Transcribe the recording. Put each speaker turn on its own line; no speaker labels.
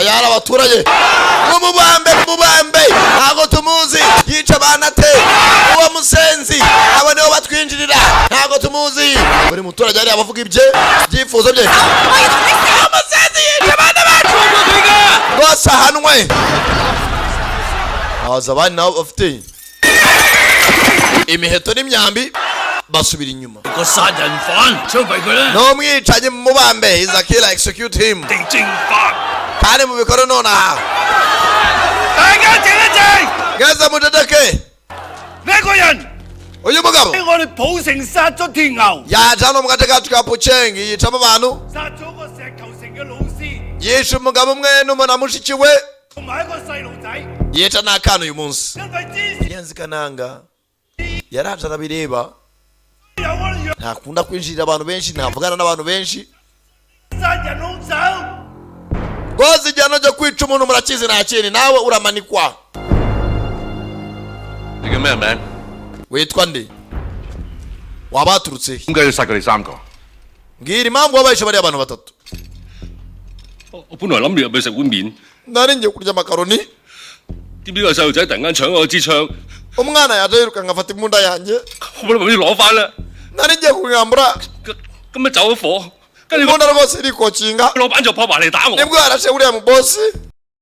Tayari abaturage, mumubambe, mumubambe, ntabwo tumuzi, yica abana ate uwo musenzi, abo nibo batwinjirira, ntabwo tumuzi. Buri muturage hariya abavuga ibye, ibyifuzo bye. Umusenzi yica abana bacu rwose, ahanwe. Haza abandi nabo bafite imiheto n'imyambi, basubira inyuma.
個殺人犯，槍斃佢啦！
Ni umwicanyi, mumubambe. Is a killer, execute him.
定正法，
Kandi mubikore nonaha.
大家靜一靜。
Mwese muceceke.
呢一個人
Uyu mugabo
喺我哋浦城殺咗鐵牛，
yaje hano mu gace kacu ka Pucengi, yicamo abantu.
殺咗個石球城嘅老師，
Yishe umugabo umwe n'umuntu na mushiki we,
同埋一個細路仔，
yica n'akana uyu munsi.
因為之前
Yenzi kananga yaraje arabireba.
有我哋養
Ntakunda kwinjirira abantu benshi, ntavugana n'abantu benshi.
殺人兇手。
Rwose igihano cyo kwica umuntu murakizi, nta kindi, nawe uramanikwa.
你叫咩名？
Witwa nde? Wabaturutse he?
點解要殺佢哋三個？
Mbwira impamvu wabahishe bariya abantu batatu.
我本來諗住入去食碗麵，
Nari ngiye kurya makaroni.
點知個細路仔突然間搶我支槍，
Umwana yaje yirukanka afata imbunda yanjye.
我本來諗住攞翻啦，
Nari ngiye kumwambura.
咁咁樣走咗火，跟住個
Imbunda rwose irikokinga.
老闆就撲埋嚟打我。
Nibwo yarashe uriya mubosi.